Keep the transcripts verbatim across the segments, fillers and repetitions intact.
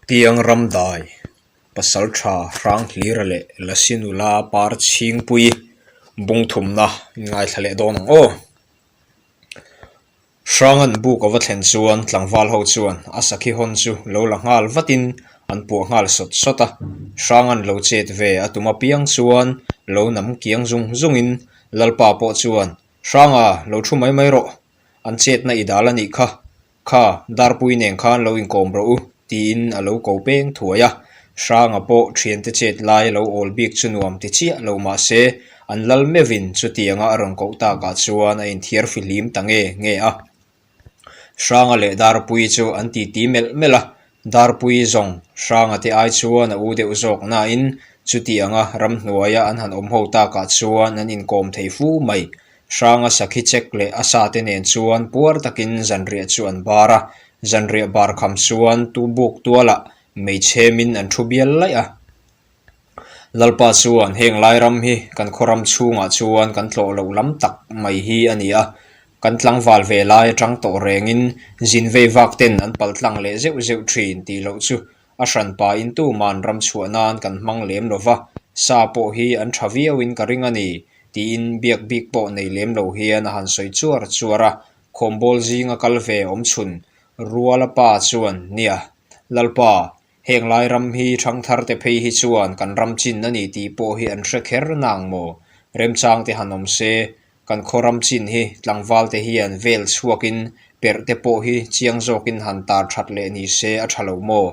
Tiang ram dai, pasalṭha Hranghlira leh Lasinula par Chhingpui, bung thumna ngaithla leh dawn ang aw. Hrangan buk a va thlen chuan tlangval ho chuan a sakhi hawn chu lo la nghal vatin an puah nghal sawt sawt a. Hrangan lo chet ve a tum apiang chuan lo nam kiang zung zungin Lalpa pawh chuan, "Hranga, lo thu mai mai rawh, an chetna i dal a nih kha. Kha, Darpui nen khan lo inkawm rawh u," tiin a lo ko peng thuai a. Hranga pawh ṭhiante chet lai lo awl bik chu nuam ti chiah lo mah se, an lal meuhin chutianga a rawn koh takah chuan a inthiar fihlim ta nge nge a. Hranga leh Darpui chu an titi melh melh a. Darpui zawng Hranga te ai chuan a u deuh zawk nain chutianga ram hnuaia an han awm ho takah chuan an inkawm thei fu mai. Hranga sakhi chek leh a sa te nen chuan puar takin zanriah chu an bar a. Zanriah bar kham chuan tu buk tuala mei chhemin an thu bial laih a. Lalpa chuan, "Heng lai ram hi kan khaw ram chhungah chuan kan tlawh loh lam tak mai hi a ni a. Kan tlangval ve lai aṭang tawh rengin zin vei vak ten an pal tlang leh zeuh zeuh ṭhin tih loh chu a hranpa in tuman ram chhuah nan kan hmang lem lo va. Sa pawh hi an ṭha viauin ka ring a ni," tiin biak bik pawh nei lem lo hian a han sawi chuar chuar a. Khawmbawl zinga kal ve awm chhun Ruala pa chuan, "Nia, Lalpa, heng lai ram hi ṭhangthar te phei hi chuan kan ram chin a ni tih pawh hi an hre kher nang maw? Remchang te han awm se, kan khaw ram chin hi tlangval te hian vel chhuakin perh te pawh hi chiang zawkin han tar ṭhat leh ni se a ṭha lo maw?"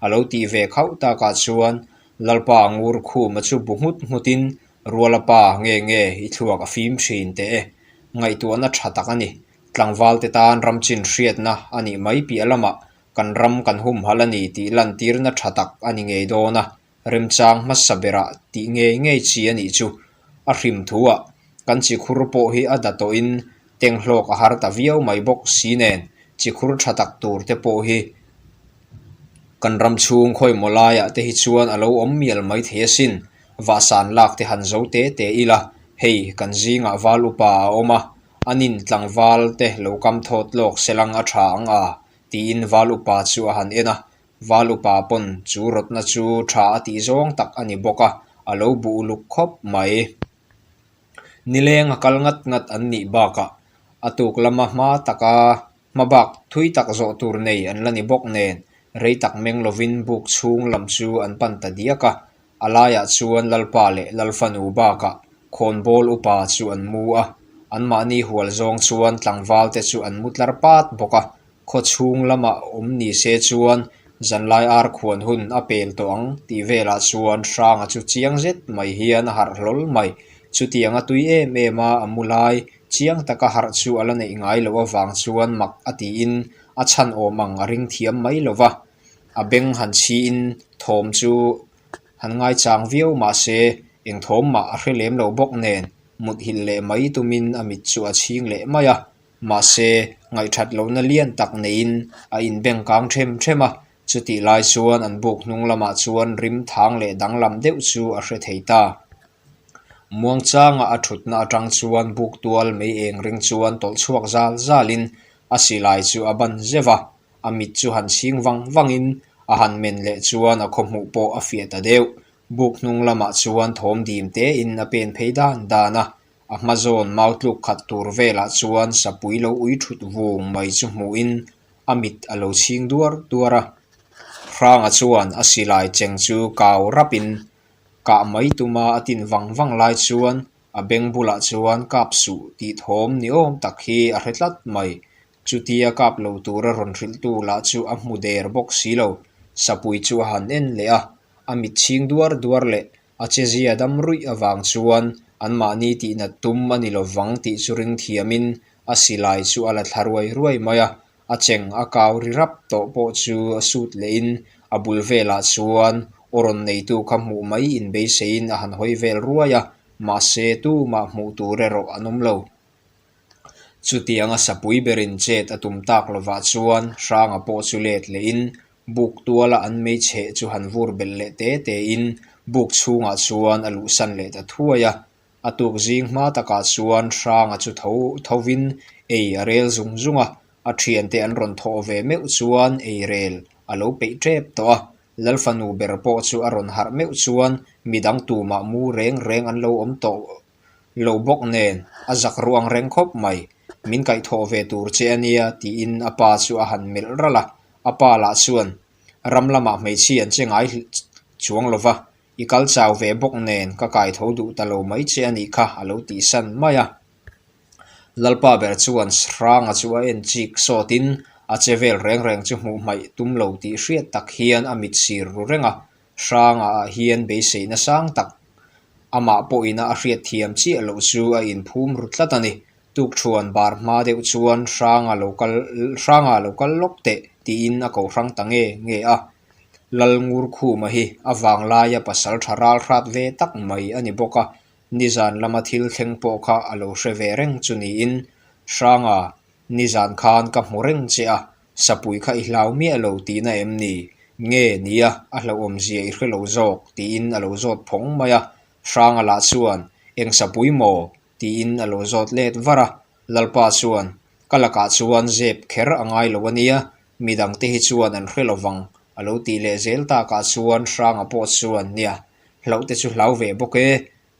A lo tih ve khauh takah chuan Lalpa ngur khuma chu bu nghut nghutin Ruala pa, "Nge nge i thluak a fim ṭhin teh e. Ngaihtuahna ṭha tak a ni. Tlangval te tan ram chin hriatna a nih mai piah lamah kan ram kan humhalh a ni tih lantirna ṭha tak a ni ngei dawn a. Remchang hmasa berah tih ngei ngei chi a nih chu." A hrim thuah, "Kan chikhur pawh hi a da tawhin tenghlawk a har ta viau mai bawk si nen, chikhur ṭha tak tur te pawh hi kan ram chhung khawi maw laiah te hi chuan a lo awm mial mai thei asin. Vahsan lak te han zo te te ila, hei kan zingah val upa a awm a, anin tlangval te lo kam thawt lawk selang a ṭha ang a," tiin val upa chu a han en a. Val upa pawn chu rawtna chu ṭha a tih zawng tak a ni bawk a, a lo bu uluk khawp mai. Nileng a kal ngat ngat an nih bakah, a tuk lama hma taka, hma bak thui tak zawh tur nei an la ni bawk nen, rei tak meng lovin buk chhung lam chu an pan ta diak a. A laiah chuan Lalpa leh Lalfanu bakah Khawnbawl upa chu an mu a. Anmahni hual zawng chuan tlangval te chu an mu tlar pat bawk a. Khaw chhung lama awm ni se chuan, zanlai ar khuan hun a pel tawh ang tih velah chuan Hranga chu chiang zet mai hian a harh hlawl mai. Chutianga tui em em a a mu lai, chiang taka harh chu a la neih ngai loh avang chuan mak a tiin a chhan awm ang a ring thiam mai lo va. A beng han chhiin thawm chu han ngai chang viau mah se, eng thawm mah a hre lem lo bawk nen, mut hilh leh mai tumin a mit chu a chhing leh mai a. Mahse, ngaihṭhat lohna lian tak neiin a inbeng kang ṭhem ṭhem a. Chutih lai chuan an buk hnung lamah chuan rim thang leh danglam deuh chu a hre thei ta. Muangchanga a ṭhutna aṭang chuan buk tual mei eng ring chuan tawlh chhuak zal zalin a silai chu a ban zeuh a. A mit chu han chhing vang vangin a han men leh chuan a khaw hmuh pawh a fiah ta deuh. Buk hnung lamah chuan thawm dim tein a pen phei dan dan a. A hma zawn mau tluk khat tur velah chuan sapui lo ui thut vung mai chu hmuhin a mit a lo chhing duar duar a. Hranga chuan a silai cheng chu kau rapin kah mai tuma a tin vang vang lai chuan a beng bulah chuan kap suh tih thawm ni awm tak hi a hre tlat mai. Chutia kap lo tura rawn hrilhtu lah chu a hmu der bawk si lo. Sapui chu a han en leh a, a mit chhing duar duar leh a chezia dam ruih avang chuan anmahni tihnat tum a ni lo vang tih chu ring thiamin a silai chu a la thla ruai ruai mai a. A cheng a kau ri rap tawh pawh chu a sut lehin a bul velah chuan a rawn neitu kha hmuh mai inbeiseiin a han hawi vel ruai a, mahse tumah hmuh tur erawh an awm lo. Chutianga sapui berin chet a tum tak lovah chuan Hranga pawh chu let lehin buk tuala an mei chheh chu han vur belh leh te tein buk chhungah chuan a luhsan leh ta thuai a. A tuk zing hma takah chuan Hranga chu tho, thovin ei a rel zung zung a, a ṭhiante an rawn thawh ve meuh chuan ei rel a lo peih ṭep tawh a. Lal fanu ber pawh chu a rawn harh meuh chuan midang tumah mu reng reng an lo awm tawh lo bawk nen a zak ruang reng khawp mai. Min kaihthawh ve tur che a nia, tiin a pa chu a han melh ral a. A pa lah chuan, ram lamah hmeichhia an che ngai chuang lo va, i kal chau ve bawk nen ka kai tho duh ta lo mai che a nih kha, a lo tihsan mai a. Lalpa ber chuan Hranga chu a en chik sawtin a che vel reng reng chu hmuh hmaih tum lo tih hriat tak hian a mit sir ru reng a. Hranga ah hian beiseina sang tak amah pawhin a hriat thiam chiah loh chu a inphum ru tlat a ni. Tukṭhuan bar hma deuh chuan Hranga lo kal, Hranga lo kal lawk teh tiin a ko hrang ta nge nge a. Lal Ngurkhuma hi a vanglaia pasalṭha ral hrat ve tak mai a ni bawk a, nizan lama thil thleng pawh kha a lo hre ve reng chu niin, Hranga, nizan khan ka hmu reng che a, sapui kha i hlau miah lo tihna em ni? Nge nia, a hlauhawmzia i hre lo zawk, tiin a lo zawt phawng mai a. Hranga lah chuan, eng sapui maw? Tiin a lo zawt let var a. Lalpa chuan, ka lakah chuan zep kher a ngai lo a nia, midangte hi chuan an hre lo vang, a lo tih leh zel takah chuan Hranga pawh chuan, nia, hlauhte chu hlau ve bawk e,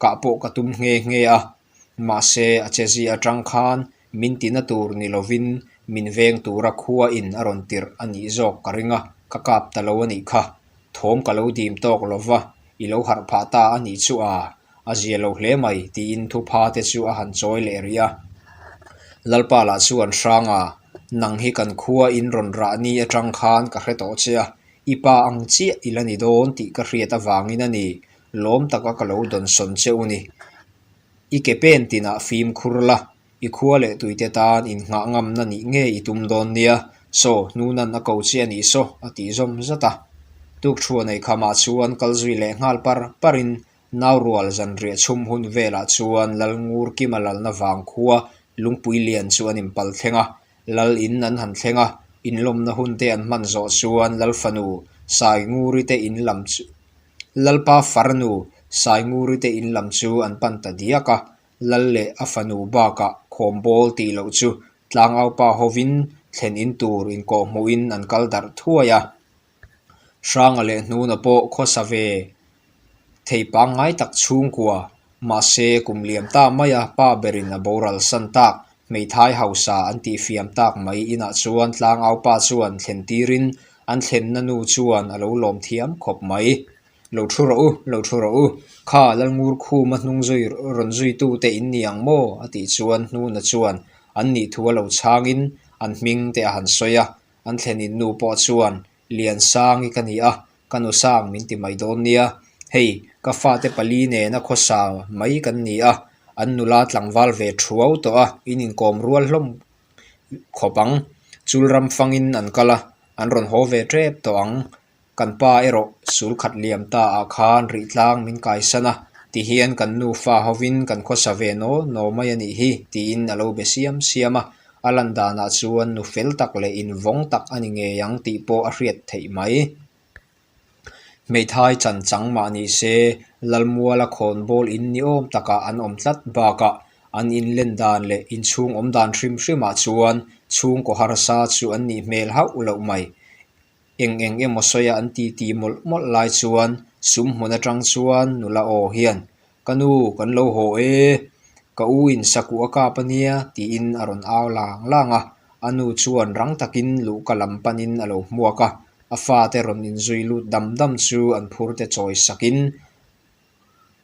kah pawh ka tum nghe nghe a. Mahse, a chezia aṭang khan min tina tur ni lovin, min veng tura khua in a rawn tirh a nih zawk ka ring a, ka kap ta lo a nih kha. Thawm ka lo dim tawk lo va, i lo harh phah ta a nih chu a, a zia lo hle mai, tiin thupha te chu a han chawi leh rih a. Lalpa lah chuan, Hranga, nang hi kan khua in rawn rah ni aṭang khan ka hre tawh che a, i pa ang chiah i la ni dawn tih ka hriat avangin a ni, lawm taka ka lo dawnsawn che u ni. I ke pen tinah fimkhur la, i khua leh tuite tan innghah ngamna nih nge i tum dawn nia, saw hnuna'n a ko che a nih saw, a tih zawm zat a. Tukṭhuan ei khamah chuan kal zui leh nghal par parin, naurual zanriah chhum hun velah chuan Lal Ngurkima lalna vang khua Lungpui Lian chu an inpal thleng a, lal in an han thleng a, inlawmna hun te an hman zawh chuan Lal fanu Sainguri te in lam chu, Lalpa farnu Sainguri te in lam chu an pan ta diak a, lal leh a fanu bakah khawmbawl tih loh chu tlangaupa hovin thlen in tur inkawhhmuhin an kal darh thuai a. Hranga leh Hnuna pawh khawsa ve thei pangngai tak chhungkua, mahse, kum liam ta maia pa berin a boral san tak, hmeithai hausa an tih fiam tak mai inah chuan tlangaupa chuan thlen tirin an thlenna nu chuan a lo lawm thiam khawp mai. Lo thu rawh u, lo thu rawh u, kha Lal Ngurkhuma hnung zui, rawn zuitu te in ni ang maw? A tih chuan Hnuna chuan an nih thu a lo chhangin an hming te a han sawi a, an thlen in nu pawh chuan, Liansangi ka ni a, ka nu sang min ti mai dawn nia. Hei, ka fate pali nena khawsa mai kan ni a, an nula tlangval ve thuau tawh a, in inkawm rual hlawm khawp ang. Chul ram fangin an kal a, an rawn haw ve ṭep tawh ang. Kan pa erawh sul khat liam ta ah khan rihtlang min kaisan a, ti hian kan nufa hovin kan khawsa ve naw naw mai a nih hi, tiin a lo be siam siam a. A lan danah chuan nu fel tak leh invawng tak a ni ngei ang tih pawh a hriat theih mai. Hmeithai chan chang mah ni se, Lalmuala khawnbawl in ni awm takah an awm tlat bakah an inlen dan leh inchhung awm dan hrim hrimah chuan chhungkaw harsa chu an nih hmel hauh loh mai. Eng eng emaw sawia an titi mawlh mawlh lai chuan sum hmun aṭang chuan nula aw hian, "Ka nu, kan lo haw e, ka u in sakuh a kap a nia," tiin a rawn au lang lang a. A nu chuan rang takin luhka lam panin a lo hmuak a, a fate rawn inzui lut dam dam chu an phurte chawisakin,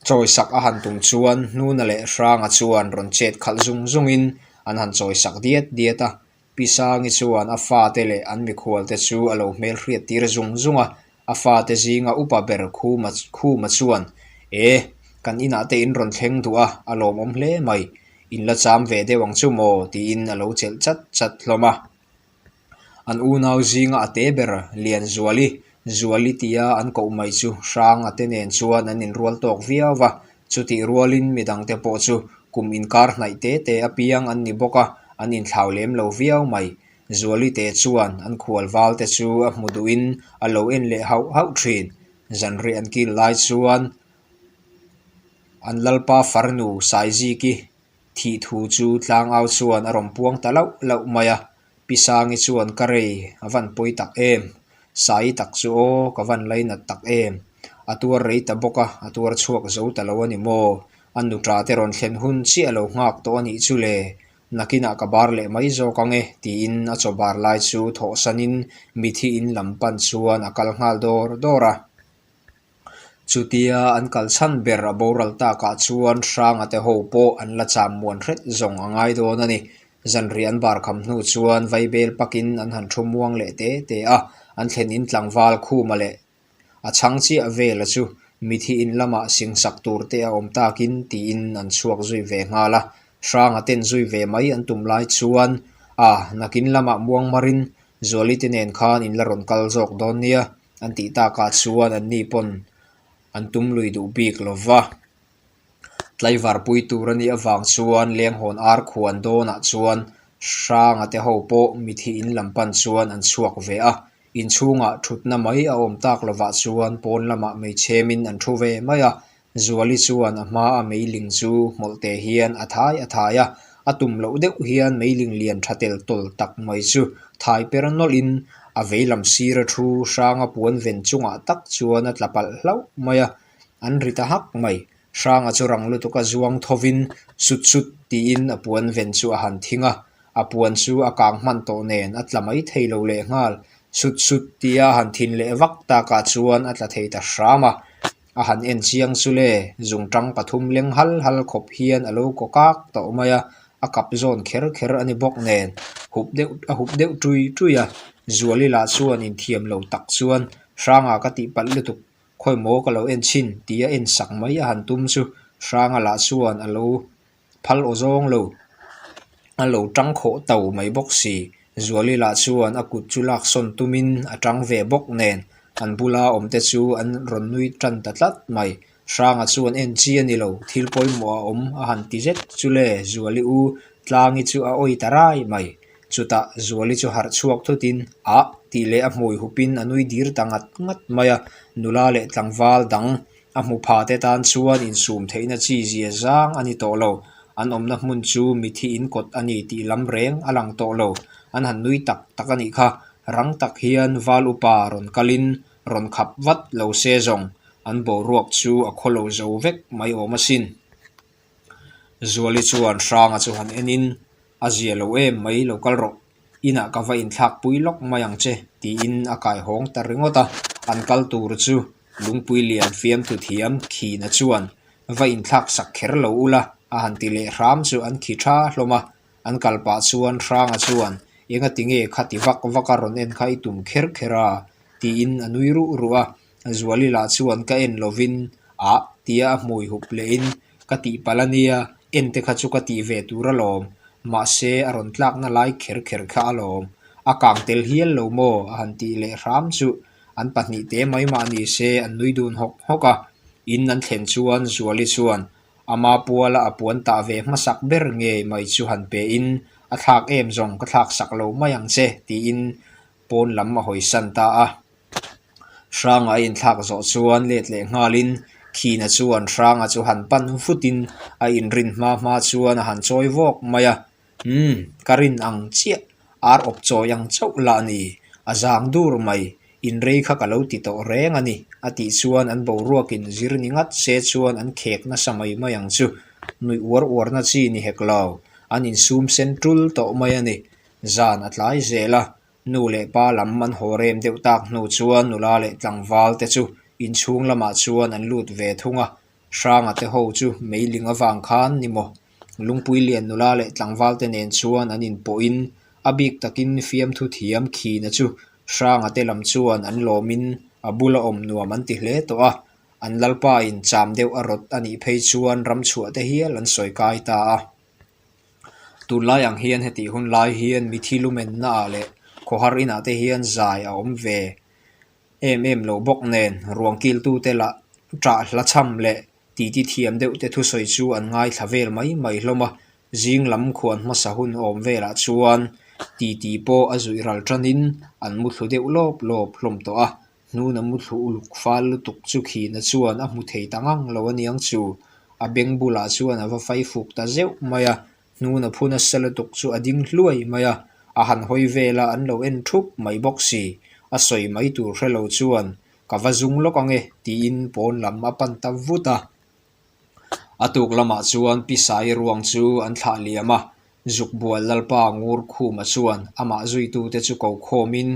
chawisak a han tum chuan Hnuna leh Hranga chuan rawn chet khalh zung zungin an han chawisak diat diat a. Pisangi chuan a fate leh an mikhualte chu a lo hmel hriat tir zung zung a, a fate zinga upa ber Khuma, Khuma chuan, "E, kan inah te in rawn thleng duh a, a lawmawm hle mai, in la cham ve deuh ang chu maw?" tiin a lo chelh chat chat hlawm a. An unau zinga a te ber Lian Zuali, Zuali tia an koh mai chu Hranga te nen chuan an inrual tawk viau va. Chutih rualin midangte pawh chu kum inkar hnaih te te apiang an ni bawk a, an inthlau lem lo viau mai. Zuali te chuan an khualvalte chu a hmu duhin a lo en leh hauh hauh ṭhin. Zanriah an kil lai chuan an lalpa farnu Saiziki thih thu chu tlangau chuan a rawn puang ta lauh lauh mai a. Pisangi chuan, "Ka rei a van pawi tak em, Sai tak chu aw, ka van lainat tak em. A tuar rei ta bawk a, a tuar chhuak zo ta lo a ni maw? A nu ṭa te rawn thlen hun chiah lo nghak tawh a nih chu le. Nakinah ka bar leh mai zawk ang e, tiin a chaw bar lai chu thawhsanin mithi in lam pan chuan a kal nghal dawr dawr a. Chutia an kal chhan ber a boral takah chuan Hranga te ho pawh an la cham muan hret zawng a ngai dawn a ni. Zanriah an bar kham hnu chuan vaibel pakin an han thu muang leh tê tê a, an thlen in tlangval khuma leh a chhang chiah vela chu mithi in lamah singsak tur te a awm takin tiin an chhuak zui ve nghal a. Hranga ten zui ve mai an tum lai chuan, a, nakin lamah muang marin Zuali te nen khan in la rawn kal zawk dawn nia, an tih takah chuan an ni pawn an tum lui duh bik lo va. Tlaivar pui tur a nih avang chuan Lenghawn ar khuan dawnah chuan Hranga te ho pawh mithi in lam pan chuan an chhuak ve a. Inchhungah thutna mai a awm tak lovah chuan pawn lamah mei chhemin an thu ve mai a. Zuali chuan a hmaa meiling chu hmawlh te hian a thai a thai a, a tum loh deuh hian meiling lian ṭha tel tawl tak mai chu thai per nawlhin a veilam sira thu Hranga puan ven chungah tak chuan a tla palh hlauh mai a. An ri ta hak mai. Hranga chu rang lutuk a zuang thovin, "Sut sut," tiin a puan ven chu a han thing a. A puan chu a kang hman tawh nen a tla mai thei lo leh nghal. "Sut sut," tia a han thin leh vak takah chuan a tla thei ta hram a. A han en chiang chu le, zungṭang pathum leng hal hal khawp hian a lo kaw kak tawh mai a, a kap zawn kher kher a ni bawk nen, hup deuh, a hup deuh ṭui ṭui a. Zuali lah chuan inthiam lo tak chuan, "Hranga ka tih palh lutuk, khawi maw ka lo en chin," tia en sak mai a han tum chu, Hranga lah chuan a lo phal aw zawng lo, a lo ṭang khawh tau mai bawk si. Zuali lah chuan a kut chu lak sawn tumin a ṭang ve bawk nen, an bula awm te chu an rawn nui ṭan ta tlat mai. Hranga chuan, "En chi a ni lo, thil pawimawh a awm," a han ti zet chu le, Zuali u, tlangi chu a awi ta rai mai. Chutah Zuali chu harh chhuak thutin, "Ah," tih leh a hmui hupin a nui dir ta ngat ngat mai a. Nula leh tlangval dang a hmu pha te tan chuan insum theihna chi zia zang a ni tawh lo. An awmna hmun chu mithi in kawt a ni tih lam reng a lang tawh lo. An han nui tak tak a nih kha. Rang tak hian val upa rawn kalin rawn khap vat lo se zawng, an boruak chu a khaw lo zo vek mai awm asin. Zuali chuan Hranga chu han enin, "A zia lo em mai, lo kal rawh, inah ka va inthlak pui lawk mai ang che," tiin a kai hawng ta ringawt a. An kal tur chu Lungpui Lian fiamthu thiam Khina chuan, "Va inthlak sak kher lo ula," a han ti leh hram chu an khi ṭha hlawm a. An kal pah chuan Hranga chuan, "Engatinge kha ti vak vak a, rawn en kha i tum kher kher a," tiin a nui ruh ruh a. Zuali lah chuan, "Ka en lovin," ah, tia a hmui hup lehin, "Ka tih palh a nia, en te kha chu ka tih ve tur alawm. Mahse, a rawn tlakna lai kher kher kha alawm. A kang tel hial lo maw?" a han tih leh hram chu, an pahnih te mai mah ni se an nui dun hawk hawk a. In an thlen chuan Zuali chuan, "Ama puala a puan tah ve hmasak ber ngei mai chu han pe in, a thlak em zawng ka thlak sak lo mai ang che," tiin pawn lam a hawisan ta a. Hranga a inthlak zawh chuan let leh nghalin Khina chuan Hranga chu han pan vutin a inrin hma hma chuan a han chawi vawk mai a. "Hmm, ka rin ang chiah, ar awp chawi ang chauh lah ni, a zang dur mai, inrei kha ka lo ti tawh reng a ni," a tih chuan an boruakin zir ni ngat se chuan an khek nasa mai mai ang chu. Nuih uar uarna chi ni hek lo, an insum sen tul tawh mai a ni. Zan a tlai zel a, nu leh pa lam an haw rem deuh tak hnu chuan nula leh tlangval te chu inchhung lamah chuan an lut ve thung a. Hranga te ho chu meiling avang khan ni maw, Lungpui Lian nula leh tlangval te nen chuan an inpawhin, a bik takin fiamthu thiam Khina chu Hranga te lam chuan an lawmin a bula awm nuam an ti hle tawh a. An lalpa in cham deuh a rawt a nih phei chuan ram chhuah te hial an sawi kai ta a. Tunlai ang hian heti hun lai hian mithi lumenna ah leh khawhar inah te hian zai a awm ve em em lo bawk nen, ruang kiltu te lah ṭah hla chham leh titi thiam deuh te thusawi chu an ngaithla vel mai mai hlawm a. Zing lam khuan hmasa hun awm velah chuan titi pawh a zuih ral ṭanin an muthlu deuh lawp lawp hlawm tawh a. Hnuna muthlu uluk fal lutuk chu Khina chuan a hmu thei ta ngang lo a niang chu. A beng bulah chuan a va fai fuk ta zeuh mai a. Hnuna phu nasa lutuk chu a ding hluai mai a. A han hawi vela an lo en thup mai bawk si. a sawi mai tur hre lo chuan, "Ka va zung lawk ang e," tiin pawn lam a pan ta vut a. A tuk lamah chuan Pisai ruang chu an thlah liam a, Zukbual Lalpa Ngurkhuma chuan amah zuitute chu ko khawmin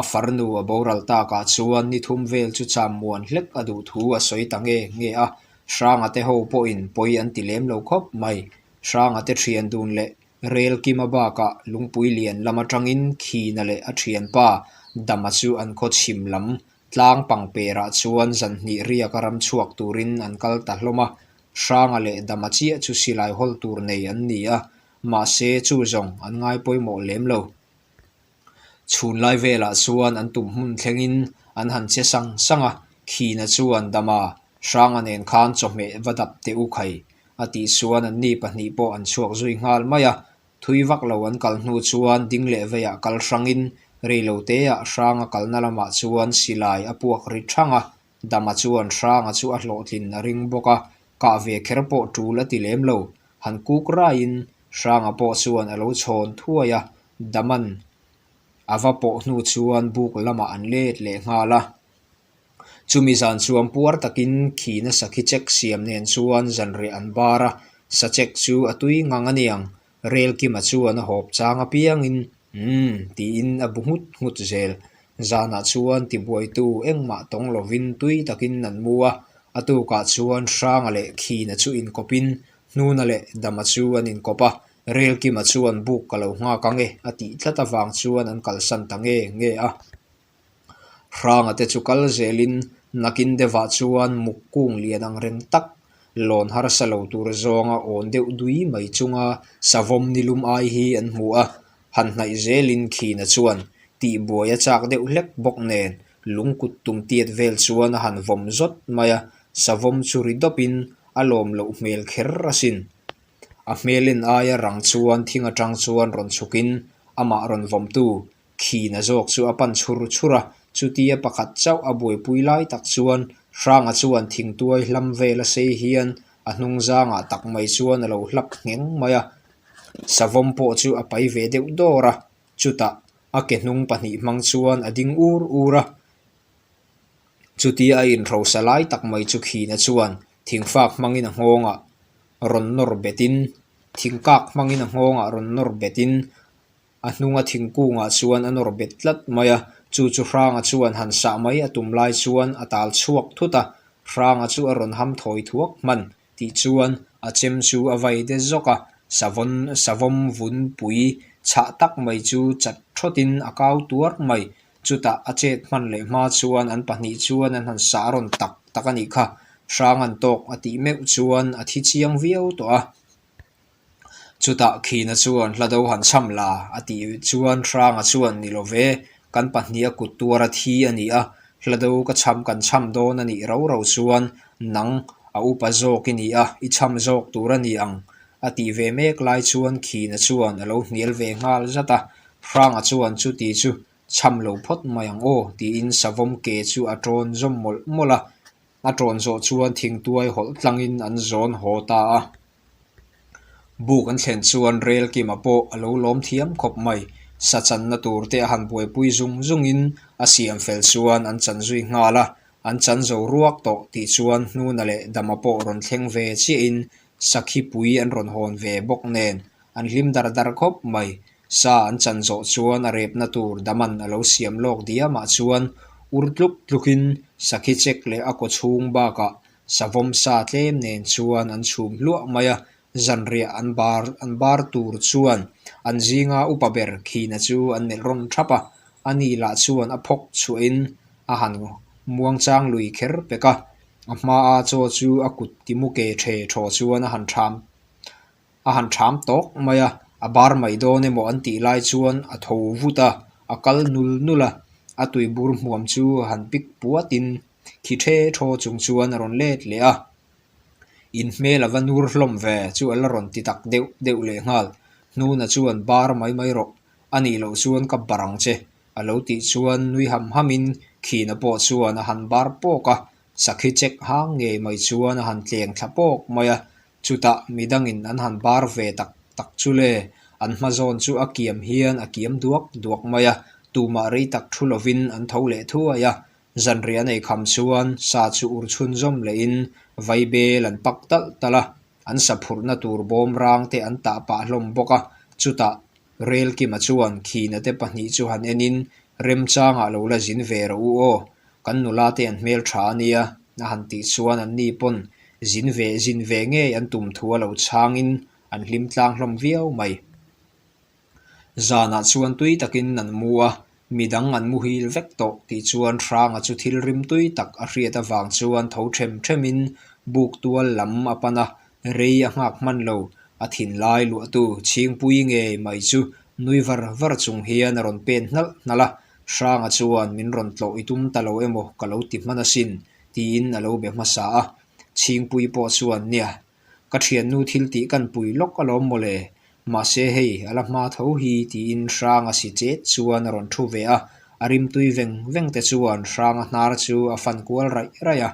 a farnu a boral takah chuan ni thum vel chu cham muan hlek a duh thu a sawi ta nge nge a. Hranga te ho pawhin pawi an ti lem lo khawp mai. Hranga te ṭhian dun leh Relkima bakah Lungpui lian lam aṭangin Khina leh a ṭhianpa Dama chu an khaw chhim lam tlang pangperah chuan zan hnih riaka ram chhuak turin an kal ta hlawm a. Hranga leh Dama chiah chu silai hawl tur nei an ni a, mahse chu zawng an ngai pawimawh lem lo. Chhun lai velah chuan an tum hmun thlengin an han che sang sang a, Khina chuan, "Dama, Hranga nen khan chawhmeh va dap teh u khai," a tih chuan anni pahnih pawh an chhuak zui nghal mai a. Thui vak lo an kal hnu chuan ding leh veiah kal hrangin, reiloteah Hranga kalna lamah chuan silai a puak ri thang a. Dama chuan Hranga chu a hlawhtlin a ring bawk a, kah ve kher pawh tul a ti lem lo. Han kuk raiin Hranga pawh chuan a lo chhawn thuai a, Daman a va pawh hnu chuan buk lamah an let leh nghal a. Chumi zan chuan puar takin Khina sakhi chek siam nen chuan zanriah an bar a, sa chek chu a tui ngang a niang. Relkima chuan a hawp chang apiangin, "Hmm," tiin a bu nghut nghut zel. Zanah chuan tibuaitu engmah tawng lovin tui takin an mu a, a tukah chuan Hranga leh Khina chu inkawpin, Hnuna leh Dama chu an inkawp a, Relkima chuan, "Buk ka lo nghak ang e," a tih tlat avang chuan an kalsan ta nge nge a. Hranga te chu kal zelin, nakin deuhah chuan muk kung lian ang reng tak, lawn harsa lo tur zawnga awn deuh dui mai chunga savawm nilum ai hi an hmu a. Han hnaih zelin Khina chuan, "Tihbuai a chak deuh hlek bawk nen, lungkut tum tiat vel chuan a han vawm zawt mai a, savawm chu ri dawpin a lawm loh hmel kher asin." A hmelin aia rang chuan thing aṭang chuan rawn chhukin amah rawn vawmtu Khina zawk chu a pan chhur chhur a, chutia pakhat chauh a buaipui lai tak chuan Hranga chuan thingtuai hlam vel a sei hian a hnung zangah tak mai chuan a lo hlap ngheng mai a. Savawm pawh chu a pai ve deuh dawr a, chutah a ke hnung pahnih hmang chuan a ding ur ur a. Chutia a inhrosa lai tak mai chu Khina chuan thingfak hmangin a nghawngah rawn nawr betin, thingkak hmangin a nghawngah rawn nawr betin, a hnunga thingkungah chuan a nawr bet tlat mai a. Chu chu Hranga chuan han sah mai a tum lai chuan a tal chhuak thut a, Hranga chu a rawn ham thawi thuak hman tih chuan a chem chu a vai de zawk a, savawm, savawm vun pui chhah tak mai chu chat thawtin a kau tuar mai. Chutah a chet hman leh hma chuan an pahnih chuan an han sah rawn tak tak a nih kha, Hrangan tawk a tih meuh chuan a thi chiang viau tawh a. Chutah Khina chuan, "Hla do han chham la," a tih chuan Hranga chuan, "Ni lo ve, kan pahniha kut tuara thi a ni a, hla do ka chham, kan chham dawn a nih rau rau chuan nang a upa zawk i ni a, i chham zawk tur a ni ang," a tih ve mek lai chuan Khina chuan a lo hnial ve nghal zat a. Hranga chuan, "Chuti chu chham lo phawt mai ang aw," tiin savawm ke chu a ṭawn zawm mawlh mawlh a. A ṭawn zawh chuan thingtuai hawlh tlangin an zawn haw ta a. Buk an thlen chuan Relkima pawh a lo lawm thiam khawp mai. Sa channa tur te a han buaipui zung zungin a siam fel chuan an chan zui nghal a, an chan zo ruak tawh tih chuan Hnuna leh Dama pawh rawn thleng ve chiahin sakhi pui an rawn hawn ve bawk nen an hlim dar dar khawp mai. Sa an chan zawh chuan a repna tur Daman a lo siam lawk diamah chuan ur tluk tlukin sakhi chek leh a kawchhung bakah savawm sa tlem nen chuan an chhum hluah mai a. Zanriah an bar, an bar tur chuan an zinga upa ber Khina chu an melh rawn thap a, ani lah chuan a phawk chhuahin a han muangchang lui kher pek a. A hmaa chaw chu a kut timu ke ṭhe ṭhaw chuan a han ṭham a han ṭham tawk mai a, a bar mai dawn emaw an tih lai chuan a tho vut a, a kal nul nul a, a tui bur hmuam chu a han pik puatin khi ṭhe ṭhaw chung chuan a rawn let leh a. In hmel a va nur hlawm ve chu a la rawn ti tak deuh deuh leh nghal. Hnuna chuan, "Bar mai mai rawh, a nih loh chuan ka bar ang che," a lo tih chuan nui ham hamin Khina pawh chuan a han bar pawk a, sakhi chek hang ngei mai chuan a han tleng thla pawk mai a. Chutah midangin an han bar ve tak tak chu le, an hma zawn chu a kiam hian a kiam duak duak mai a, tumah rei tak ṭhu lovin an tho leh thuai a. Zanriah an ei kham chuan sa chu ur chhunzawm lehin vaibel an pak tal tal a. An sa phurhna tur bawm rang te an tah pah hlawm bawk a. Chutah Relkima chuan Khina te pahnih chu han enin, "Remchangah lo la zin ve rawh u aw, kan nula te an hmel ṭha a nia," a han tih chuan anni pawn zin ve, zin ve ngei an tum thu a lo chhangin an hlim tlang hlawm viau mai. Zanah chuan tui takin an mu a, midang an muhil vek tawh tih chuan Hranga chu thil rim tui tak a hriat avang chuan tho ṭhem ṭhemin buk tual lam a pan a, rei a nghak hman lo, a thinlai luahtu Chhingpui ngei mai chu nui var var chung hian a rawn pen hnalh hnalh a. Hranga chuan, "Min rawn tlawh i tum ta lo emaw, ka lo ti hman asin," tiin a lo be hmasa a. Chhingpui pawh chuan, "Nia, ka ṭhiannu thil tih kan pui lawk alawm mawle, mahse hei a la hma tho hi," tiin Hranga si chet chuan a rawn ṭhu ve a. A rim tui veng veng te chuan Hranga hnar chu a fan kual raih raih a.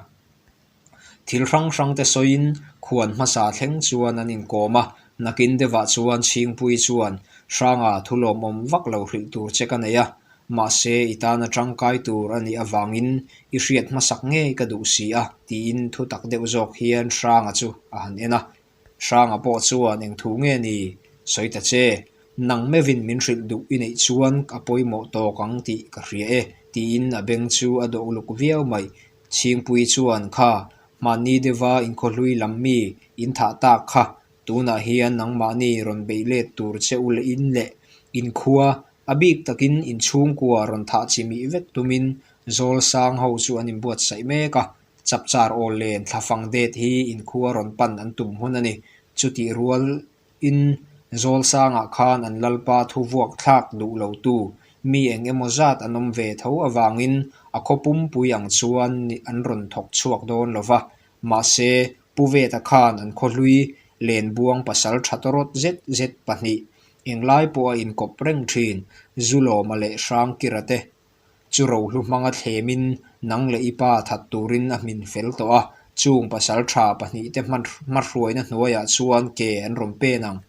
Thil hrang hrang te sawiin khuan hmasa thleng chuan an inkawm a, nakin deuhah chuan Chhingpui chuan, "Hranga thu lawmawm vak lo hrilh tur che ka nei a, mahse i tana ṭangkai tur a nih avangin i hriat hmasak ngei ka duh si a," tiin thutak deuh zawk hian Hranga chu a han en a. Hranga pawh chuan, "Eng thu nge ni? Sawi ta che, nang meuhin min hrilh duh i neih chuan a pawimawh tawk ang tih ka hria e," tiin a beng chu a dawh luk viau mai. Chhingpui chuan, "Kha, hmanni deuha inkhaw hlui lam mi in thah tak kha, tunah hian nangmahni rawn beih let tur che u le in leh in khua, a bik takin in chhungkua rawn thah chimih vek tumin Zawlsang ho chu an inbuatsaih mek a, chapchar awl len thlafang det hi in khua rawn pan an tum hun a ni. Chutih rual in Zawlsangah khan an lalpa thuvuak thlak duh lo tu mi eng emaw zat an awm ve tho avangin a khaw pumpui ang chuan ni an rawn thawk chhuak dawn lo va. Mahse, Pu Veta khan an khaw hlui len buang pasalṭha tawrawt zet zet pahnih, englai pawha inkawp reng ṭhin, Zulawma leh Hrangkira te chu rohlu hmanga thlemin nang leh i pa that turin a hmin fel tawh a, chung pasalṭha pahnih te hma-, hmahruaina hnuaiah chuan ke an rawn pen ang.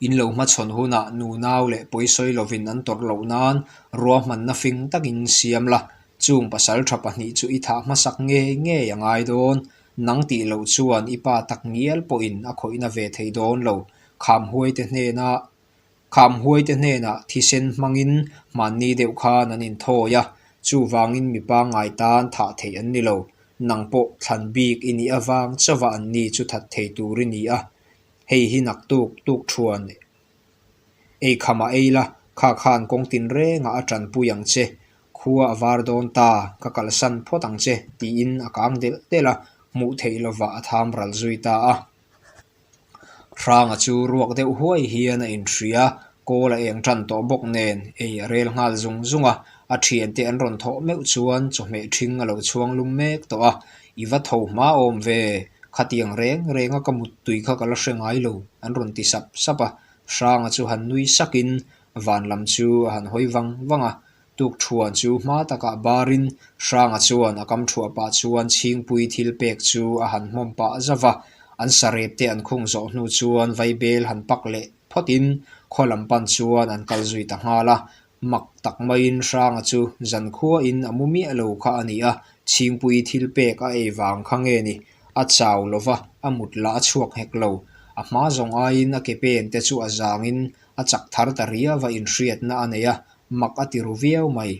In lo hmachhawn hunah nunau leh pawisawi lovin an tawrh loh nan ruahmanna fing takin siam la, chung pasalṭha pahnih chu i thah hmasak ngei ngei a ngai dawn, nang tih loh chuan i pa tak ngial pawhin a khawihna ve thei dawn lo, khamhuai te hnena, khamhuai te hnenah thisen hmangin hmanni deuh khan an inthawi a, chuvangin mi pangngai tan thah theih an ni lo, nang pawh thlan bik i nih avang chauha anni chu that thei tur i ni a. Hei hi naktuk tuk ṭhuan ei kham a ei la, kha khan kawng tin renga a ṭanpui ang che, khua a var dawn ta, ka kalsan phawt ang che, tiin a kang delh delh a, hmuh theih lovah a tham ral zui ta a. Hranga chu ruak deuh huai hian a inhria, kawl a eng ṭan tawh bawk nen ei a rel nghal zung zung a, a ṭhiante an rawn thawh meuh chuan chawhmeh ṭhing a lo chhuang lum mek tawh a, "I va tho hma awm ve, khatiang reng renga ka mut tui kha ka la hre ngai lo," an rawn ti sap sap a. Hranga chu han nui sakin van lam chu a han hawi vang vang a. Tukṭhuan chu hma takah barin Hranga chuan a kam ṭhuah pah chuan Chhingpui thil pek chu a han hmawm pah zauh a. An sarep te an khung zawh hnu chuan vaibel han pak leh phawtin khaw lam pan chuan an kal zui ta nghal a. Mak tak maiin Hranga chu zan khuain a mu miah lo kha a ni a. Chhingpui thil pek a ei vang kha nge ni, a chau lova a mut lah a chhuak hek lo. A hma zawng aiin a ke pen te chu a zangin a chak thar ta riau a, inhriatna a nei a, mak a ti ru viau mai.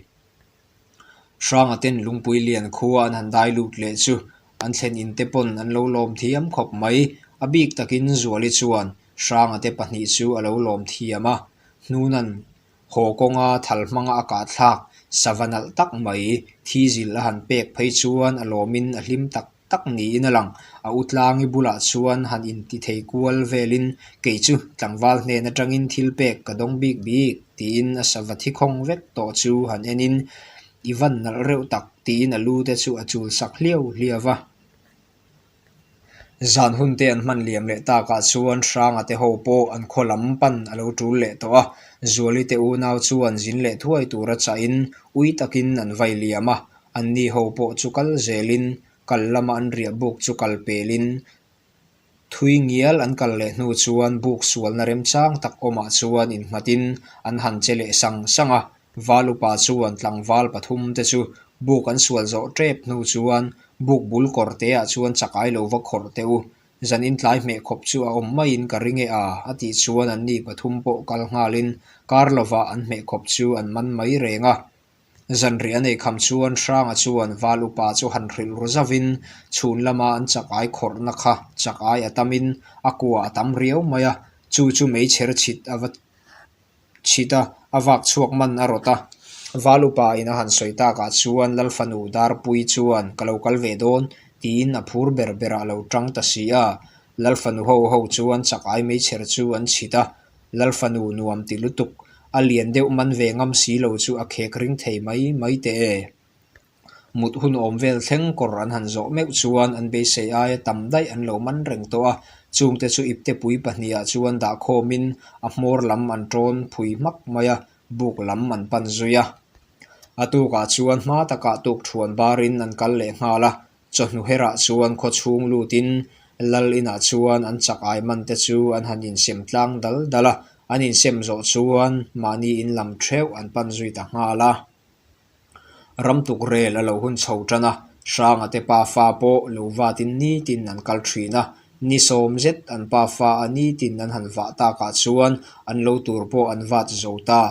Hranga ten Lungpui lian khua an han dai lut leh chu an thlen in te pawn an lo lawm thiam khawp mai. A bik takin Zuali chuan Hranga te pahnih chu a lo lawm thiam a. Hnuna'n haw kawnga thal hmanga a kah thlak sava nalh tak mai thi zil a han pek phei chuan a lawmin a hlim tak tak niin a lang. A u tlangi bulah chuan han inti thei kual velin, "Kei chu tlangval hnen aṭangin thil pek ka dawng bik bik," tiin a sava thi khawng vek tawh chu han enin, "I van nalh reuh tak," tiin a lu te chu a chul sak hliau hliau a. Zan hun te an hman liam leh takah chuan Hranga te ho pawh an khaw lam pan a lo tul leh tawh a. Zuali te unau chuan zin leh thuai tura chahin ui takin an vai liam a. Anni ho pawh chu kal zelin, kal lama an riah buk chu kal pelin, thui ngial an kal leh hnu chuan buk sualna remchang tak awmah chuan innghatin an han che leh sang sang a. Val upa chuan tlangval pathum te chu buk an sual zawh ṭep hnu chuan buk bul kawr te ah chuan chakai lo va khawrh teh u. Zanin tlai hmeh khawp chu a awm maiin ka ring e a, a tih chuan an ni pathum pawh kal nghalin kar lovah an hmeh khawp chu an man mai reng a. Zanriah a nei kham chuan Hranga chuan val upa chu han hrilh ru zauhin chhun lama an chakai khawrhna kha chakai a tamin a kua a tam riau mai a, chu chu meichher chhit a va chhit a, a vak chhuak man a rawt a. Val upa in a han sawi takah chuan Lalfanu Darpui chuan ka lo kal ve dawn tiin a phur ber berah lo ṭang ta si a. Lalfanu ho ho chuan chakai meichher chu an chhit a, Lalfanu nuam ti lutuk, a lian deuh man ve ngam si lo chu a khek ring thei mai mai teh e. Mut hun awm vel thleng kawr an han zawh meuh chuan an beisei aia tam daih an lo man reng tawh a, chungte chu ipte pui pahnihah chuan dah khawmin a hmawr lam an ṭawn phui hmak mai a, buk lam an pan zui a. A tukah chuan hma takah tuk thuan barin an kal leh nghal a, chawhnu herah chuan khaw chhung lutin lal inah chuan an chakai man te chu an han insem tlang dal dal a, an insem zawh chuan mahni in lam theuh an pan zui ta nghal a. Ram tuk rel a lo hun chho ṭan a, Hranga te pa fa pawh lo vatin nitin an kal ṭhin a, ni sawm zet an pa fa a nitin an han vah takah chuan an lo tur pawh an vat zo ta.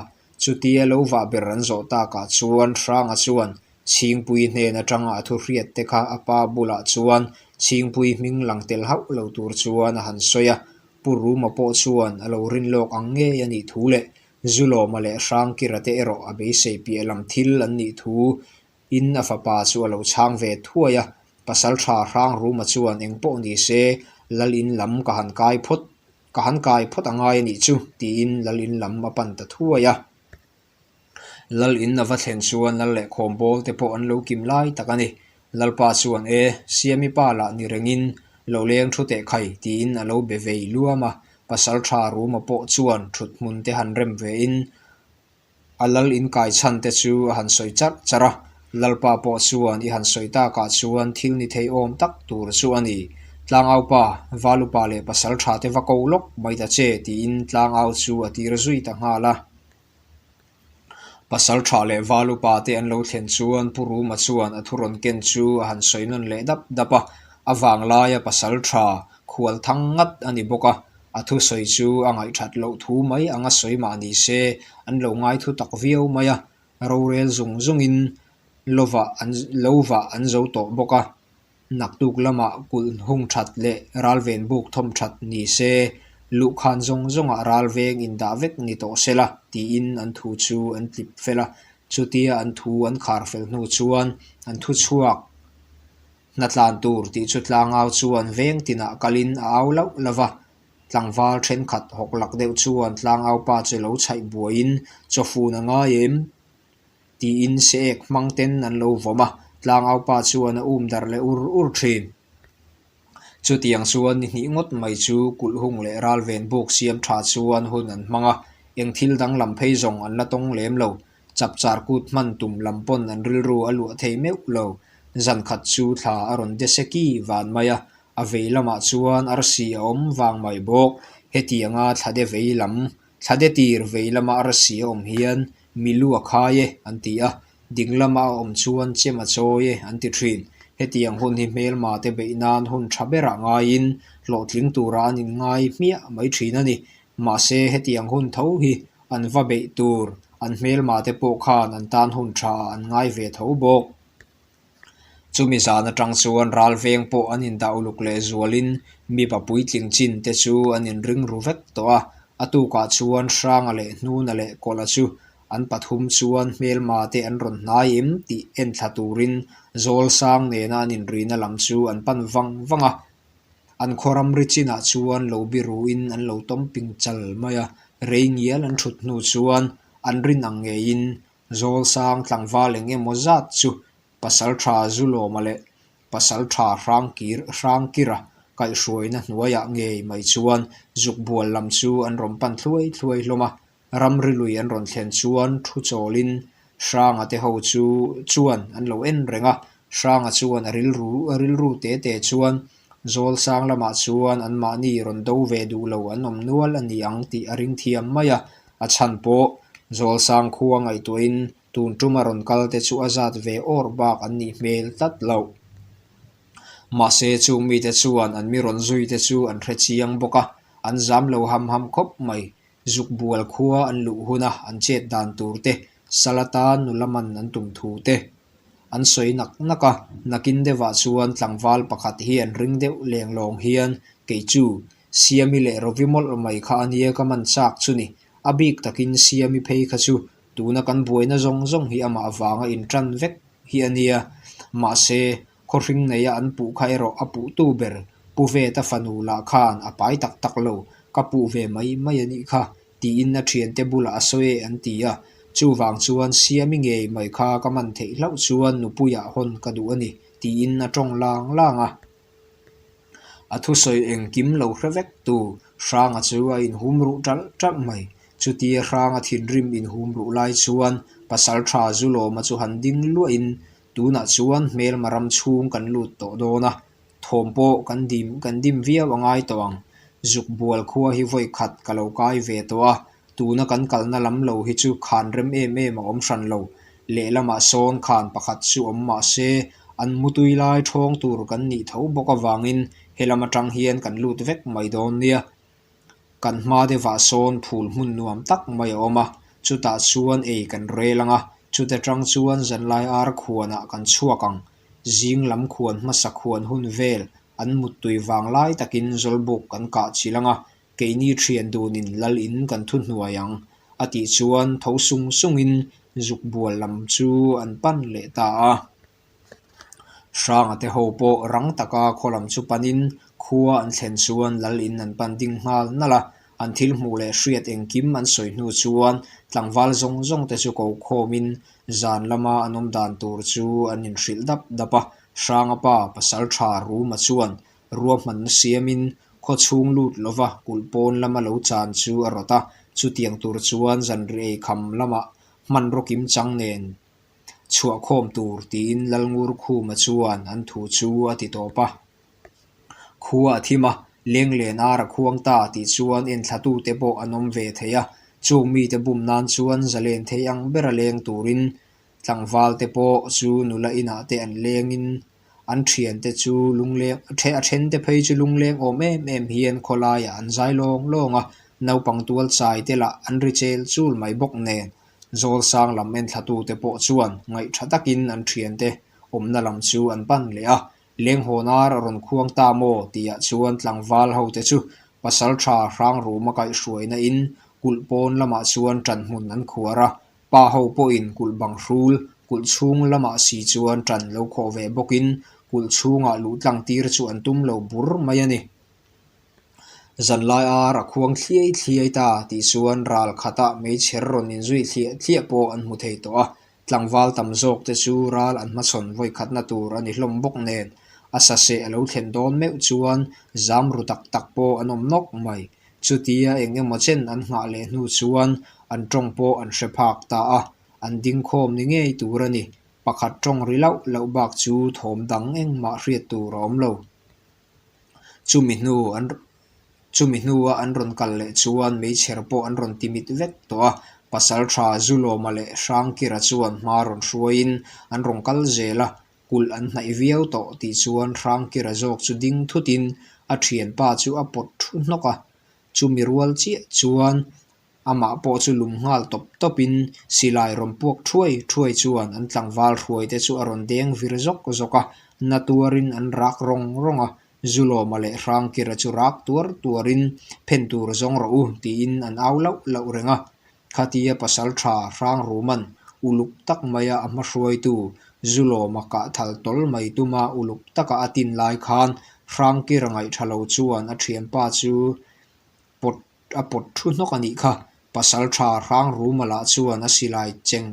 Chutia lo vah ber an zawh takah chuan Hranga chuan Chhingpui hnen aṭanga a thu hriat te kha a pa bulah chuan Chhingpui hming lang tel hauh lo tur chuan a han sawi a, Pu Ruma pawh chuan a lo rin lawk ang ngei a nih thu leh Zulawma leh Hrangkira te erawh a beisei piah lam thil an nih thu in a fapa chu a lo chhang ve thuai a. Pasalṭha Hrang Ruma chuan eng pawh ni se, lal in lam ka han kai phawt, ka han kai phawt a ngai a nih chu, tiin lal in lam a pan ta thuai a. Lal in a va thlen chuan lal leh khawmbawl te pawh an lo kim lai tak a ni. Lalpa chuan, "E, Siamipa lah ni rengin lo leng thu teh khai," tiin a lo be vei luam a. Pasalṭha Ruma pawh chuan thut hmun te han rem ve in, a lal in kai chhan te chu a han sawi char char a. Lalpa pawh chuan, "I han sawi takah chuan thil ni thei awm tak tur chu a ni. Tlangaupa, valupa leh pasalṭha te va ko lawk mai ta che," tiin tlangau chu a tir zui ta nghal a. Pasalṭha leh valupa te an lo thlen chuan Pu Ruma chuan a thu rawn ken chu a han sawi nawn leh dap dap a. A vang laia pasalṭha khual thang ngat a ni bawk a. A thusawi chu a ngaihṭhat loh thu mai anga sawi mah ni se, an lo ngai thutak viau mai a, rorel zung zungin lovah an, lovah an zo tawh bawk a. Naktuk lamah kulh hung ṭhat leh ralven buk thawm ṭhat ni se, luh khan zawng zawngah ralveng indah vek ni tawh sela, tiin an thu chu an tlip fel a. Chutia an thu an khar fel hnu chuan an thu chhuak hna tlan tur tih chu tlangau chuan veng tinah kalin a au lauh lauh a. Tlangval ṭhenkhat hawk lak deuh chuan tlangaupa chu lo chhaih buaiin, "Chawfun a ngai em?" tiin se ek hmang ten an lo vawm a, tlangaupa chuan a um darh leh ur ur ṭhin. Chutiang chuan ni hnih ngawt mai chu kulh hung leh ralven buk siam ṭha chuan hun an hmang a, eng thil danglam phei zawng an la tawng lem lo. Chapchar kut hman tum lam pawn an rilru a luah thei meuh lo. Zan khat chu thla a rawn de se ki van mai a, a vei lamah chuan arsi a awm vang mai bawk. Hetianga thla de vei lam, thla de tir vei lama arsi a awm hian, "Milu a khai e," an ti a, ding lama a awm chuan, "Chem a chawi e," an ti ṭhin. Hetiang hun hi hmelma te beih nan hun ṭha berah ngaiin hlawhtling tura an inngai hmiah mai ṭhin a ni. Mahse, hetiang hun tho hi an va beih tur, an hmelma te pawh khan an tan hun ṭha an ngai ve tho bawk. Chumi zan aṭang chuan ralveng pawh an indah uluk leh zualin mipa puitling chin te chu an inring ru vek tawh a. A tukah chuan Hranga leh Hnuna leh Kawla chu an pathum chuan hmelma te an rawn hnai em tih enthla turin Zawlsang nena an inrina lam chu an pan vang vang a. An khaw ramri chinah chuan lo biruin an lo tawm ping chal mai a, rei ngial an thut hnu chuan an rin ang ngeiin Zawlsang tlangval eng emaw zat chu pasalṭha Zulawma leh pasalṭha Hrangkir, Hrangkira kaihhruaina hnuaiah ngei mai chuan zuk bual lam chu an rawn pan thluai thluai hlawm a. Ramri lui an rawn thlen chuan thu chawlin Hranga te ho chu chuan an lo en reng a. Hranga chuan a rilru, a rilru te te chuan Zawlsang lamah chuan anmahni rawn do ve duh lo an awm nual a ni ang tih a ring thiam mai a. A chhan pawh Zawlsang khuo ngaihtuahin tun ṭuma rawn kal te chu a zat ve awr bak an nih hmel tlat lo. Mahse, chung mite chuan an mi rawn zui te chu an hre chiang bawk a, an zam lo ham ham khawp mai. Zukbual khuo an luh huna an chet dan tur te, sal atan nula man an tum thu te an sawi nak nak a. Nakin deuhah chuan tlangval pakhat hi an ring deuh leng lawng hian, "Kei chu Siami leh Rovi mawlh mai kha a nia ka man chak chu ni, a bik takin Siami phei kha chu tuna kan buaina zawng zawng hi amah vanga inṭan vek hi a nia. Mahse, khaw hring neia an puh kha erawh a puhtu ber Pu Veta fanu lah khan a pai tak tak lo, ka puh ve mai mai a nih kha," tiin a ṭhiante bulah a sawi e an ti a. Chuvang chuan Siami ngei mai kha ka man theih hlauh chuan nupuiah hawn ka duh a ni, tiin a ṭawng lang lang a. A thusawi engkim lo hre vek tu Hranga chu a inhum ruh ṭalh ṭalh mai. Chutia Hranga thinrim inhum ruh lai chuan pasalṭha Zulawma chu han ding luahin, "Tunah chuan hmelma ram chhung kan lut tawh dawn a, thawm pawh kan dim, kan dim viau a ngai tawh ang. Zukbual khuo hi vawi khat ka lo kai ve tawh a, tuna kan kalna lam lo hi chu khan rem em em a awm hran lo. Lehlamah sawn khan pakhat chu awm mah se, an mutui lai ṭhawng tur kan nih tho bawk avangin helam aṭang hian kan lut vek mai dawn nia. Kan hma deuhah sawn phul hmun nuam tak mai a awm a, chutah chuan ei kan rel ang a, chute ṭang chuan zanlai ar khuanah kan chhuak ang. Zing lam khuan hmasa khuan hun vel an muttui vang lai takin zawlbuk kan kah chilh ang a, keini ṭhian dunin lal in kan thu hnuai ang," a tih chuan tho sung sungin Zukbual lam chu an pan leh ta a. Hranga te ho pawh rang taka khaw lam chu panin khuo an thlen chuan lal in an pan ding nghal nal a, an thil hmuh leh hriat engkim an sawi hnu chuan tlangval zawng zawng te chu ko khawmin zan lama an awm dan tur chu an inhrilh dap dap a. Hranga pa pasalṭha Ruma chuan ruahmanna siamin khaw chhung lut lova kulh pawn lama lo chan chu a rawt a, chutiang tur chuan zanriei kham lama hmanraw kimchang nen chhuah khawm tur tiin Lalngur Khuma chuan an thu chu a ti tawp a. Khuo a thim a, leng len ar a khuang ta tih chuan enthlatu te pawh an awm ve thei a, chung mite bum nan chuan zalen thei ang bera leng turin tlangval te pawh chu nula inah te an lengin, an ṭhiante chu lungleng, a ṭhe-, a ṭhente phei chu lungleng awm em em hian khawlaiah an zai lawng lawng a, naupang tual chai te lah an ri chel chul mai bawk nen, Zawlsang lam enthlatu te pawh chuan ngaihṭha takin an ṭhiante awmna lam chu an pan leh a. Leng hawn ar a rawn khuang ta maw tihah chuan tlangval ho te chu pasalṭha Hrangruma kaihhruaina in kulh pawn lamah chuan ṭan hmun an khuar a. Pa ho pawhin kulh bang hrul, kulh chhung lamah si chuan ṭan lo khawh ve bawkin, kulh chhungah luh tlang tir chu an tum lo bur mai a ni. Zanlai ar a khuang thliai thliai ta tih chuan ral khata meichher rawn inzui thliah thliah pawh an hmu thei tawh a. Tlangval tam zawk te chu ral an hmachhawn vawi khatna tur a ni hlawm bawk nen, a saseh a lo thlen dawn meuh chuan zam ru tak tak pawh an awm nawk mai. Chutia eng emaw chen an nghah leh hnu chuan an ṭawng pawh an hre phak ta a, an ding khawm ni ngei tur a ni. Pakhat ṭawng ri lauh lauh bak chu thawm dang engmah hriat tur a awm lo. Chumi hnu an, chumi hnua an rawn kal leh chuan meichher pawh an rawn timit vek tawh a, pasalṭha Zulawma leh Hrangkira chuan hma rawn hruaiin an rawn kal zel a, kulh an hnaih viau tawh tih chuan Hrangkira zawk chu ding thutin a ṭhianpa chu a pawt thu hnawk a, chumi rual chiah chuan amah pawh chu lum nghal tawp tawpin silai rawn puak thuai thuai chuan an tlangval hruai te chu a rawn deng vir zawk zawk a, na tuarin an rak rawng rawng a, Zulawma leh Hrangkira chu rak tuar tuarin phen tur zawng rawh u tiin an au lauh lauh reng a. Khatia pasalṭha Hrangruman uluk tak maia a hmahruaitu Zulawma kah thal tawl mai tuma uluk taka a tin lai khan Hrangkira ngaihṭha lo chuan a ṭhianpa chu pawt, a pawt thu hnawk a nih kha. Pasalṭha Hrangruma lah chuan a silai cheng,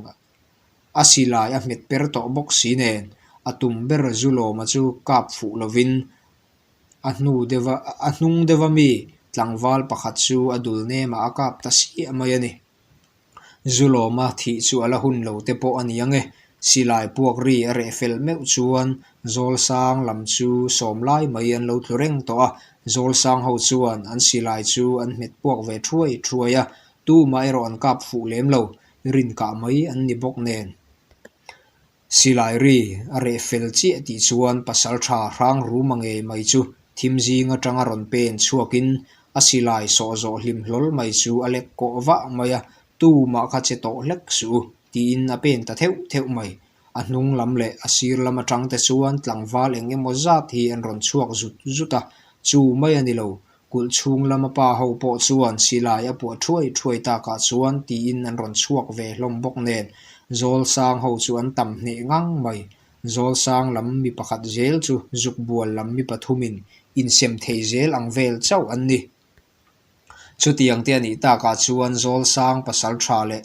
a silai a hmet per tawh bawk si nen, a tum ber Zulawma chu kap fuh lovin, a hnu deuha, a hnung deuha mi tlangval pakhat chu a dul nema a kap ta siah mai a ni. Zulawma thih chu a la hun lo te pawh a ni ang e. Silai puak ri a reh fel meuh chuan Zawlsang lam chu sawm lai mai an lo tlu reng tawh a. Zawlsang ho chuan an silai chu an hmet puak ve thuai thuai a, tumah erawh an kap fuh lem lo. rin kah mai an ni bawk nen. Silai ri a reh fel chiah tih chuan pasalṭha Hrang Ruma ngei mai chu thim zing aṭanga rawn pen chhuakin a silai sawh zawh hlim hlawl mai chu a lek kawh vah mai a, tumah kha che tawh hlek suh u, tiin a pen ta theuh theuh mai. A hnung lam leh a sir lam aṭang te chuan tlangval eng emaw zat hi an rawn chhuak zut zut a, chu mai a ni lo. Kulh chhung lama pa ho pawh chuan silai a puah thuai thuai takah chuan tiin an rawn chhuak ve hlawm bawk nen, Zawlsang ho chu an tam hneh ngang mai. Zawlsang lam mi pakhat zel chu Zukbual lam mi pathumin insem thei zel ang vel chauh an ni. Chutiang te a nih takah chuan Zawlsang pasalṭha leh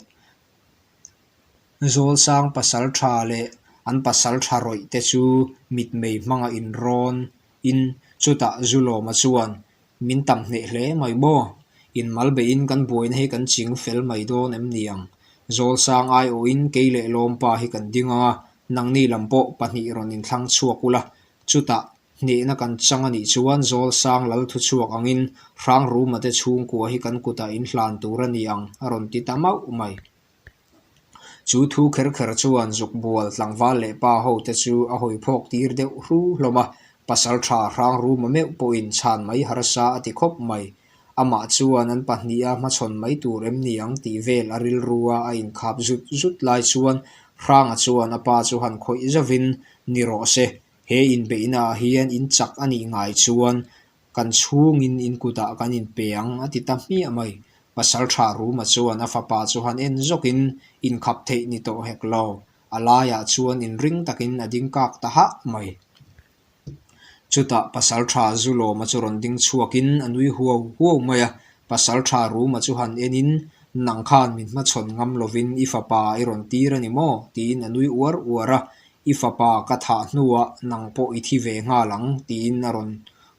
Zawlsang pasalṭha leh an pasalṭha rawih te chu mitmei hmanga inrawn in chutah Zulawma chuan, "Min tam hneh hle mai maw? In mal behin kan buaina hi kan ching fel mai dawn em ni ang? Zawlsang aiawhin kei leh lawmpa hi kan ding anga, nangni lam pawh pahnih rawn inthlang chhuak ula." Chutah hnehna kan chang a nih chuan Zawlsang lal thu chhuak angin Hrang Ruma te chhungkua hi kan kutah inhlan tur a ni ang a rawn ti ta mauh mai. Chu thu kher kher chuan Zukbual tlangval leh pa ho te chu a hawi phawk tir deuh hru hlawm a, pasalṭha Hrang Ruma meuh pawhin chhan mai harsa a ti khawp mai. Amah chuan an pahniha hmachhawn mai tur em ni ang tih vel a rilru a, a inkhap zut zut lai chuan Hranga chuan a pa chu han khawih zovin, "Ni rawh se, he inbeihnaah hian in chak a nih ngai chuan kan chhungin in kutah kan inpe ang," a ti ta hmiah mai. Pasalṭha Ruma chuan a fapa chu han en zawkin, "Inkhap theih ni tawh hek lo." A laiah chuan inring takin a ding kak ta hah mai. Chutah pasalṭha Zulawma chu rawn ding chhuakin a nui huau huau mai a, pasalṭha Ruma chu han enin, "Nang khan min hmachhawn ngam lovin i fapa i rawn tir a ni maw?" tiin a nui uar uar a, "I fapa ka thah hnuah nang pawh i thi ve nghal ang," tiin a rawn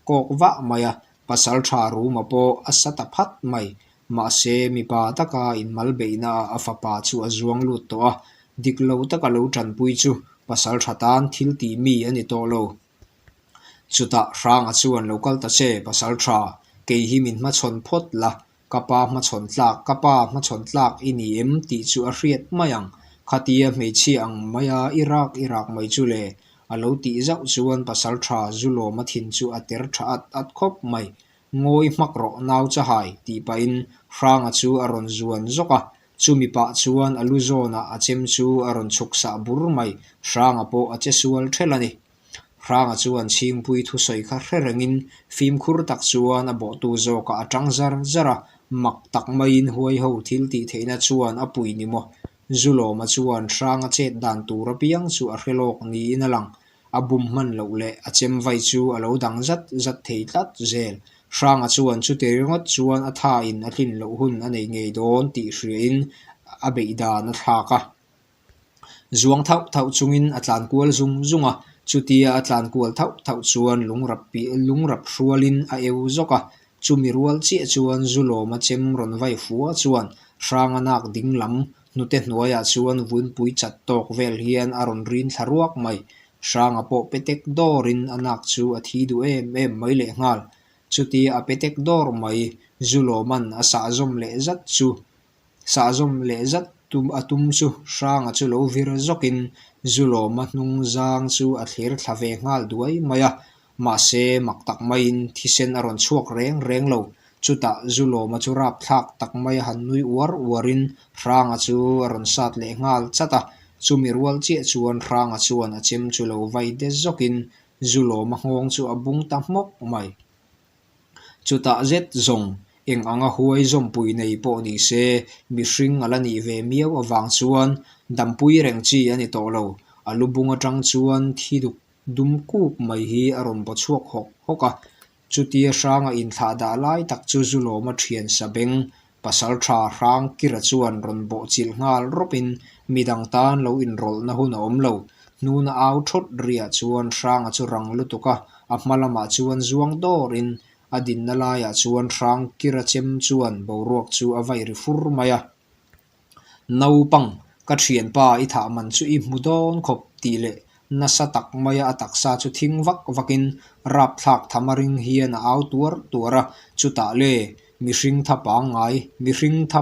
kawk vah mai a, pasalṭha Ruma pawh a sa ta phat mai. Mahse, mipa taka inmalbeihnaah a fapa chu a zuang lut tawh a, dik lo taka lo ṭanpui chu pasalṭha tan thil tih mi a ni tawh lo. Chutah Hranga chuan, "Lo kal ta che, pasalṭha, kei hi min hmachhawn phawt la, ka pa hmachhawn tlak, ka pa hmachhawn tlak i ni em tih chu a hriat mai ang, khatia hmeichhia ang maia i rak i rak mai chu le," a lo tih zauh chuan pasalṭha Zulawma thin chu a ter ṭha at at khawp mai. "Ngawi hmak rawh nauchahai," tih pahin Hranga chu a rawn zuan zawk a, chumi pah chuan a lu zawnah a chem chu a rawn chhuksah bur mai. Hranga pawh a che sual ṭhel a ni. Hranga chuan chhingpui thusawi kha hre rengin fimkhur tak chuan a bawhtu zawkah a ṭang zar zar a, mak tak maiin huai ho thil tih theihna chuan a pui ni maw? Zulawma chuan Hranga chet dan tur apiang chu a hre lawk niin a lang. A bum hman loh leh a chem vai chu a lo dang zat zat thei tlat zel. Hranga chuan chuti ringawt chuan a thain a hlin loh hun a nei ngei dawn tih hriain a beih dan a thlak a. Zuang thauh thauh chungin a tlan kual zung zung a, chutia a tlan kual thauh thauh chuan lungrap pi-, lungrap hrualin a eu zawk a. Chumi rual chiah chuan Zulawma chem rawn vai fua chuan Hranga nak ding lam hnute hnuaiah chuan vunpui chat tawk vel hian a rawn rin thla ruak mai. Hranga pawh petek dawrin a nak chu a thi duh em em mai leh nghal. Chutia a petek dawr mai Zulawman a sahzawm leh zat chu, sahzawm leh zat tum, a tum chu Hranga chu lo vir zawkin Zulawma hnung zang chu a thlir thla ve nghal duai mai a. Mahse, mak tak maiin thisen a rawn chhuak reng reng lo. Chutah Zulawma chu rapthlak tak mai a han nui uar uarin Hranga chu a rawn sat leh nghal chat a. Chumi rual chiah chuan Hranga chuan a chem chu lo vai de zawkin Zulawma nghawng chu a bung ta hmawk mai. Chutah zet zawng, eng anga huai zawmpui nei pawh ni se, mihring a la nih ve miau avang chuan dampui reng chi a ni tawh lo. A lubung aṭang chuan thi duk dum kuk mai hi a rawn baw chhuak hawk hawk a. Chutia Hranga inthlahdah lai tak chu Zulawma ṭhian sabeng pasalṭha Hrangkira chuan rawn bawh chilh nghal rawpin midang tan lo inrawlhna hun a awm lo. Hnuna au thawt riah chuan Hranga chu rang lutuk a, a hma lamah chuan zuang dawrin a dinna laiah chuan Hrangkira chem chuan boruak chu a vai ri fur mai a. "Naupang, ka ṭhianpa i thah man chu i hmu dawn khawp," tih leh nasa tak maia a taksa chu thing vak vakin rapthlak thama ring hian a au tuar tuar a. Chutah le, mihring tha pangngai, mihring tha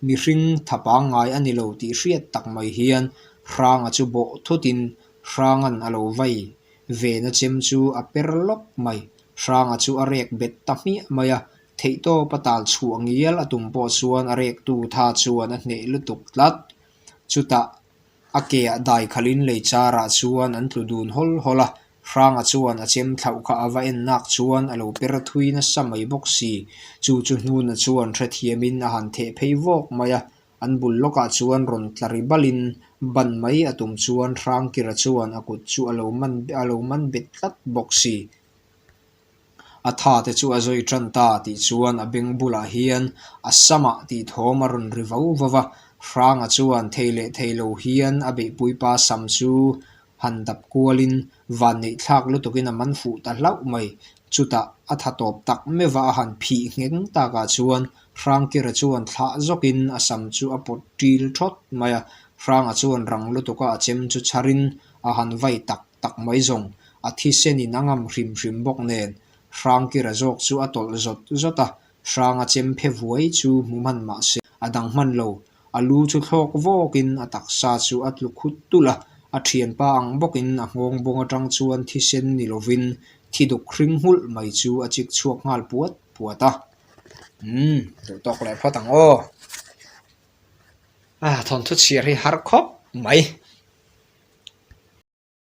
Mihring thapangngai a ni lo tih hriat tak mai hian Hranga chu bawh thutin Hrangan a lo vai. Vena chem chu a per lawk mai. Hranga chu a rek bet ta hmiah mai a, theihtawp a tal chhuah ngial a tum pawh chuan a rektu tha chuan a hneh lutuk tlat. Chutah a keah dai khalin lei charah chuan an tlu dun hawl hawl a. Hranga chuan a chem thlauh kha a va en nak chuan a lo per thui nasa mai bawk si. Chu chu Hnuna chuan hrethiamin a han theh phei vawk mai a. An bul lawkah chuan rawn tla ri balin ban mai a tum chuan Hrangkira chuan a kut chu a lo man, a lo man bet tlat bawk si. A tha te chu a zawi ṭan ta tih chuan a beng bulah hian a samah tih thawm a rawn ri vau vau va. Hranga chuan thei leh thei lo hian a beihpuipa sam chu han dap kualin vanneihthlak lutukin a man fuh ta hlauh mai. Chutah a tha tawp tak meuva a han phih ngheng takah chuan Hrangkira chuan thlah zawkin a sam chu a pawt ṭil thawt mai a. Hranga chuan rang lutuka a chem chu chharin a han vai tak tak mai zawng. A thisen in a ngam hrim hrim bawk nen Hrangkira zawk chu a tawlh zawt zawt a. Hranga chem phe vuai chu hmu hman mah se, a dang hman lo. A lu chu thlawk vawkin a taksa chu a tlu khut tul a. A ṭhianpa ang bawkin a nghawng bawng aṭang chuan thisen ni lovin thi duk hring nghulh mai chu a chik chhuak nghal puat puat a. Hmm, duh tawk leh phawt ang aw. A, thawnthu chhiar hi har khawp mai.